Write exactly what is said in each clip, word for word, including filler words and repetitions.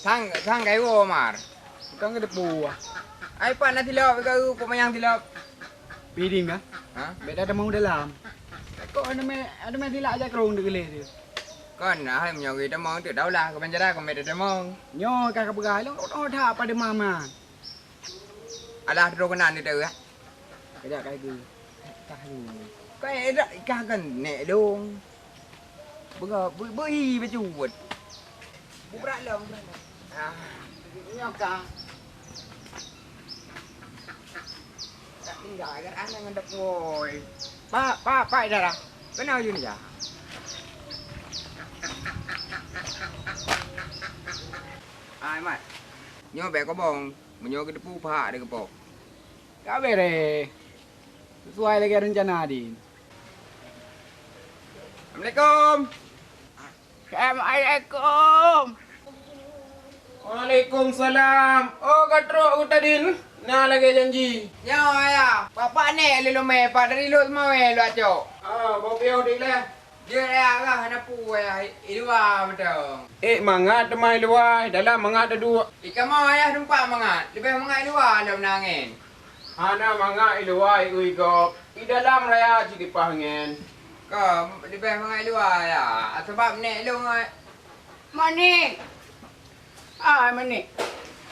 Sang, sang kaiwoe, Mar. Bukan ke depu, ah. Ai, pat na tilop, ka u kok manyang tilop. Piding, ah? Ha? Beda ada mau dalam. Kok ada me-, ada me tilak aja kerong di geuleh tu. Kon, ah, meunyoe geutamong tu, daulah keu banjara keu meutamong. Nyoe ka, ka peugah, lôn kok tahu dah pada mama. Alah, droe keunan di tu, ah. Kejap, kai geu. Kah lu. Kai dak, kah kan nek dong. Beuga, beu-, beu-, i bacut. Bubrak lom, bubrak lom. Ah, nyoe ka. Tak tinggal, agak aneh ngon dapur. Pak, pak, pak, darah. Kenal Yun ya? Ai, Mat. Nyoe bèk kobong. Meunyoe geuteupeue pahak deh keupoh. Ka bèrèh. Sesuai lagèe reuncana, Din. Assalamualaikum. Assalamualaikum. Waalaikumsalam. Oh, ka trok geutanyoe, Din? Na lagèe janji? Nyoe, Ayah. Bapak nèk lé lumè, Pak, dari Lhokseumawe lôn cok. Ah, boh piôh dilèe. Jeuet, Ayah, Ayah, hana peue, Ayah, i luwa mantong. Ék mangat teuma i luwa, i dalam mangat taduek. I kamoe, Ayah, teumpat mangat. Leubèh mangat i luwa lom na angèn. Hana mangat i luwa, i ui gob. I dalam raya cit kipah angèn. Ka, leubèh mangat i luwa, Ayah. Sabab nèk lôn, Ayah. Moni! Ah, Moni.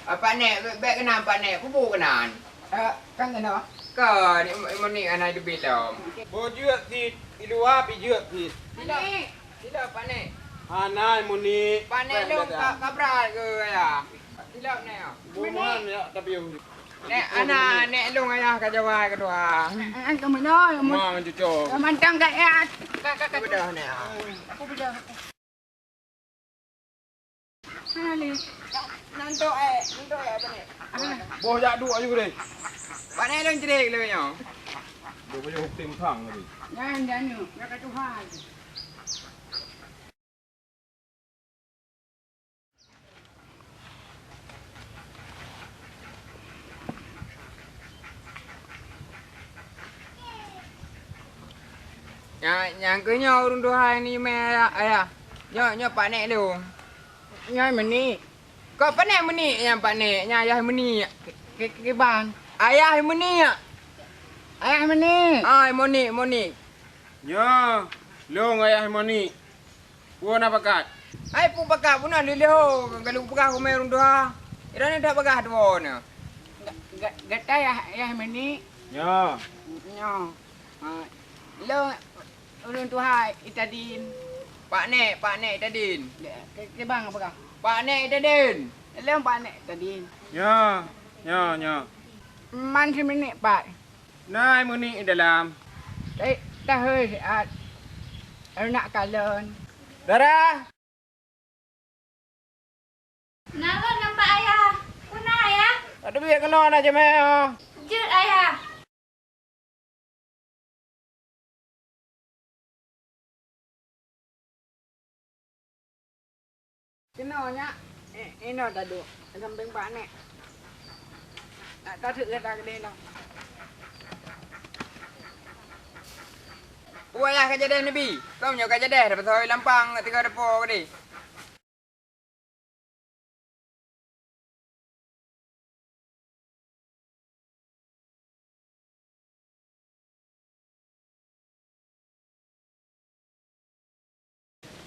Ah, Pak Nèk, bèk, bèk keunan, Pak Nèk. Kubu keunan. Ah, kan keunan? Ka, ni, Moni hana teubiet lom. Boh jeuet cit, i luwa pih jeuet cit. Silap. Moni. Silap, Pak Nèk. Hana, Moni. Pak Nèk lôn ka, ka brat keu Ayah. Silap, Nèk. Boh Moni. Muhan ya, tapi Nèk, ana, Nèk lôn Ayah ka jawai keudua. Ah, ah, ka meunoe, Moni. Ma, cuco. Ka mantong ka ya. Ka, ka, ka. Beudôh, Nèk. Aku beudôh. Hana lé. Nantok, eh, nantok, eh, Pak Nèk. Ah. Boh jak duek aju deh. Pak Nèk lôn cedek lé nyoe. Boh baju tim sang tadi. Nyan, nyan, nyan, nyan ka Tuhan. Nya, nyang keu nyoe ureueng tuha ni mè ayah, ayah. Nyoe, nyoe Pak Nèk lôn. Nyoe Meunik. Kok Pak Nèk Meunik nyan Pak Nèk? Nyan ayah Meunik. Ke, ke, ke bang. Ayah Meunik. Ayah Meunik. Ai, Monik, Monik. Nyoe, lôn ayah Monik. Peue na pakat? Hai, peue pakat, peue na lheuh-lheuh ho, ka lôn peugah keu mè ureueng tuha. Droeneuh that bagah tuwoe nyoe. Ga-, ga-, gata yah, yah Meunik? Nyoe. Nyoe. Ha, lôn ureueng tuha Itadin. Pak Nèk, Pak Nèk Itadin. Ke, ke bang peugah? Pak Nèk Itadin. Lôn Pak Nèk Itadin. Nyoe, nyoe, nyoe. Man si Meunik pat? Na Meunik i dalam. Tahe siat, aneuk kalon. Dara! Na lôn nyan bak ayah. Peue na, ayah? Ka teubiet keunoe na ceumeuh. Jeuet, ayah. Keunoe nyak, eh, inoe taduek, sampéng Pak Nèk. Nak tateuk gata keudeh nyoe. Peue ayah ka jadeh neubi? Kông nyoe ka jadeh, dapeue saweue lampang, tinggai dapoe keudeh.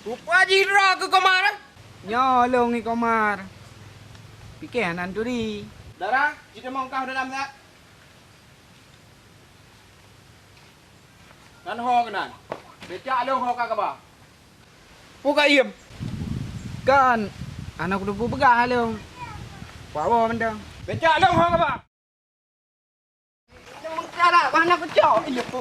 Rupa jih droe keu Komar. Nyoe lôn ngon Komar. Pike hana turi. Dara, jitamong kah dalam that. Nan ho keunan. Becak lôn ho ka kaba. Peue ka iem? Kan, hana kuteupeu peugah lôn. Pak woe mantong. Becak lôn ho kaba. Cara mana kucok? Iya, po.